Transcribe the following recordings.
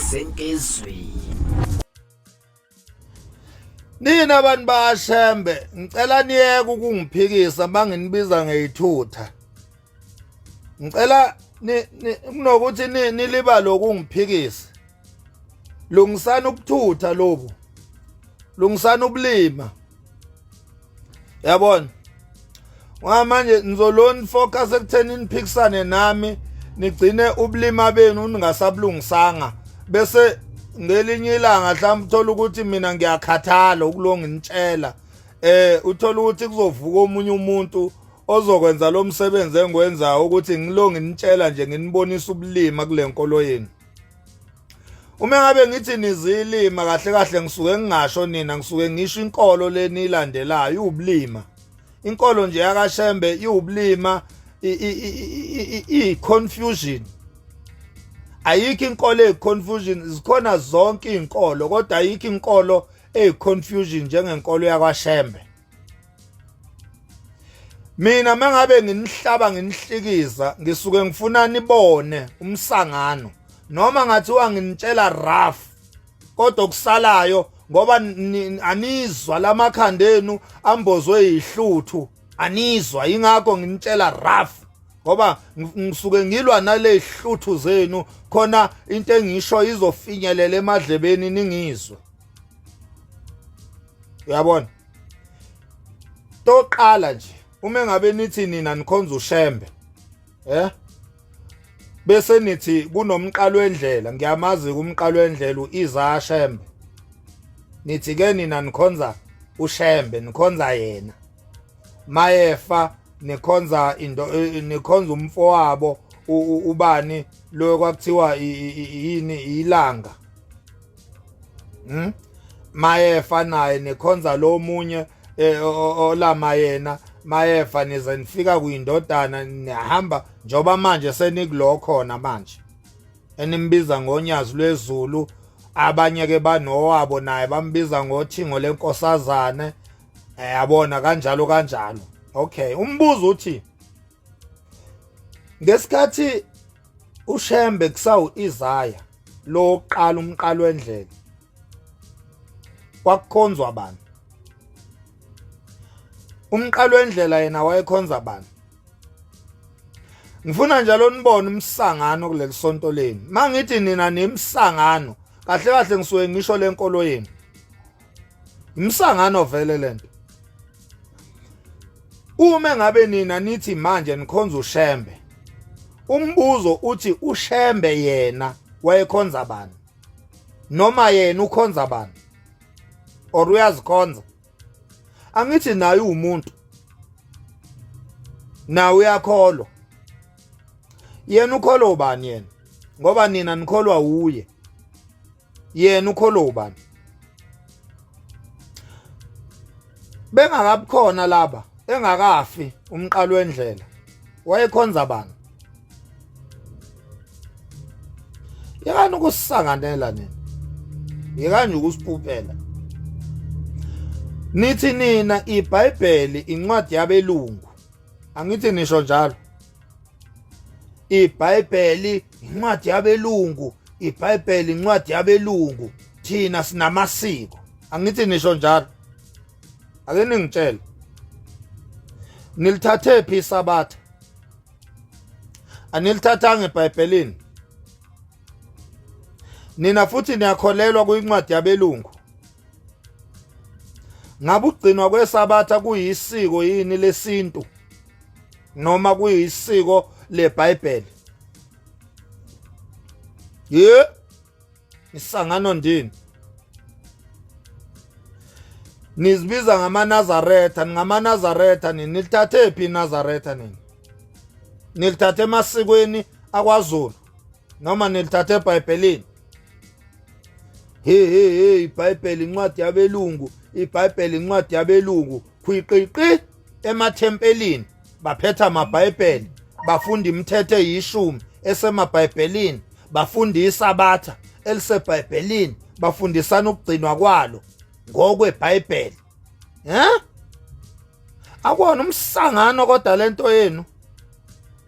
Senkezweni. Nina abantu baShembe ngicela niyeke ukungiphikisa banginibiza ngeyithutha. Ngicela kunokuthi nilibale ukungiphikisa. Lungisani ubuthutha lobu. Lungisani ubulima. Yabona? Ngoba manje nizoloni focus ekutheni niphikisane nami nigcine ubulima benu ningasabulungisanga bese ngelinye ilanga mhlawumbe uthola ukuthi mina ngiyakhathala ukulonga nitshela uthola ukuthi kuzovuka omunye umuntu ozokwenza lo msebenzi engiwenzayo ukuthi ngilonge nitshela nje nginibonisa ubulima kule nkolo yenu. Uma ngabe ngithi nizilima kahle kahle ngisuke ngingasho nina, ngisuke ngisho inkolo lenilandelayo iwubulima. Inkolo nje yakaShembe iwubulima, i-confusion. Ayikho inkolo eyi-confusion, zikhona zonke iy'nkolo kodwa ayikho inkolo eyi-confusion njengenkolo yakwaShembe. Mina mangabe nginihlaba nginihlikiza ngisuke ngifuna nibone umsangano noma ngathiwa nginitshela rough kodwa okusalayo ngoba anizwa lamakhanda enu ambozwe yihluthu, anizwa, ingakho nginitshela rough ngoba ngisuke ngilwa nale hluthu zenu khona into engisho izofinyelela emadlebeni ningizwe. Uyabona? Toqala nje uma ngabe nithi nina nikhonza uShembe bese nithi kunomqalo wendlela, ngiyamazi kumqalo wendlela uIsaiah Shembe, nithi ke nina nikhonza uShembe, nikhonza yena mayefa, nikhonza into, nikhonza umfowabo ubani lo kwakuthiwa yini ilanga, mayefa naye nikhonza lo munye olama yena mayefa, nize nifika kuyindodana nihamba njoba manje senikulo khona manje enimbiza ngonyazi lwezulu, abanye ke banowabo naye bambiza ngothingo lenkosazane, yabona kanjalo kanjalo. Okay, umbuzo uthi ngesikhathi uShembe kusawu Isaiah lo oqala umqalo wendlela kwakukhonzwa bani? Umqalo wendlela yena wayekhonza bani? Ngifuna njalo nibone umsangano kuleli sonto lenu. Mangithi nina nimsangano kahle kahle ngisuke ngisho lenkolo yenu. Imsangano vele lento. Uma ngabe nina nithi manje nikhonza uShembe, umbuzo uthi uShembe yena wayekhonza bani? Noma yena ukhonza bani? Or uyazikhonza? Angithi naye uwumuntu, nawe uyakholwa. Yena ukholwa ubani yena? Ngoba nina nikholwa uye. Yena ukholwa ubani? Bengakabikhona laba, engakafi umqalo wendlela, wayekhonza bani? Yekani ukusisanganela nina, yekani ukusipupela. Nithi nina iBhayibheli incwadi yabelungu, angithi nisho njalo? iBhayibheli incwadi yabelungu, iBhayibheli incwadi yabelungu, thina sinamasiko, angithi nisho njalo? Ake ningitshele, nilithathe phi iSabatha? Anilithathanga eBhayibhelini nina, futhi niyakholelwa kuyincwadi yabelungu. Ngabe ugcinwa kweSabatha kuyisiko yini lesintu noma kuyisiko leBhayibheli? Ye isangano ndini, nizibiza ngamaNazaretha, ningamaNazaretha nini? Nilithathe phi iNazaretha nini? Nilithathe emasikweni akwaZulu noma nilithathe eBhayibhelini? Hey hey hey, iBhayibheli incwadi yabelungu, iBhayibheli incwadi yabelungu. Khwiqiqi emathempelini baphetha amaBhayibheli, bafunda imithetho eyishumi esemaBhayibhelini, bafunda iSabatha eliseBhayibhelini, bafundisana ukugcinwa kwalo ngokweBhayibheli. Akuwona umsangano kodwa lento yenu.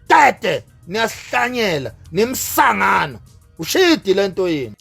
Tete Niyasihlanyela nimsangano. Ushidi lento yini?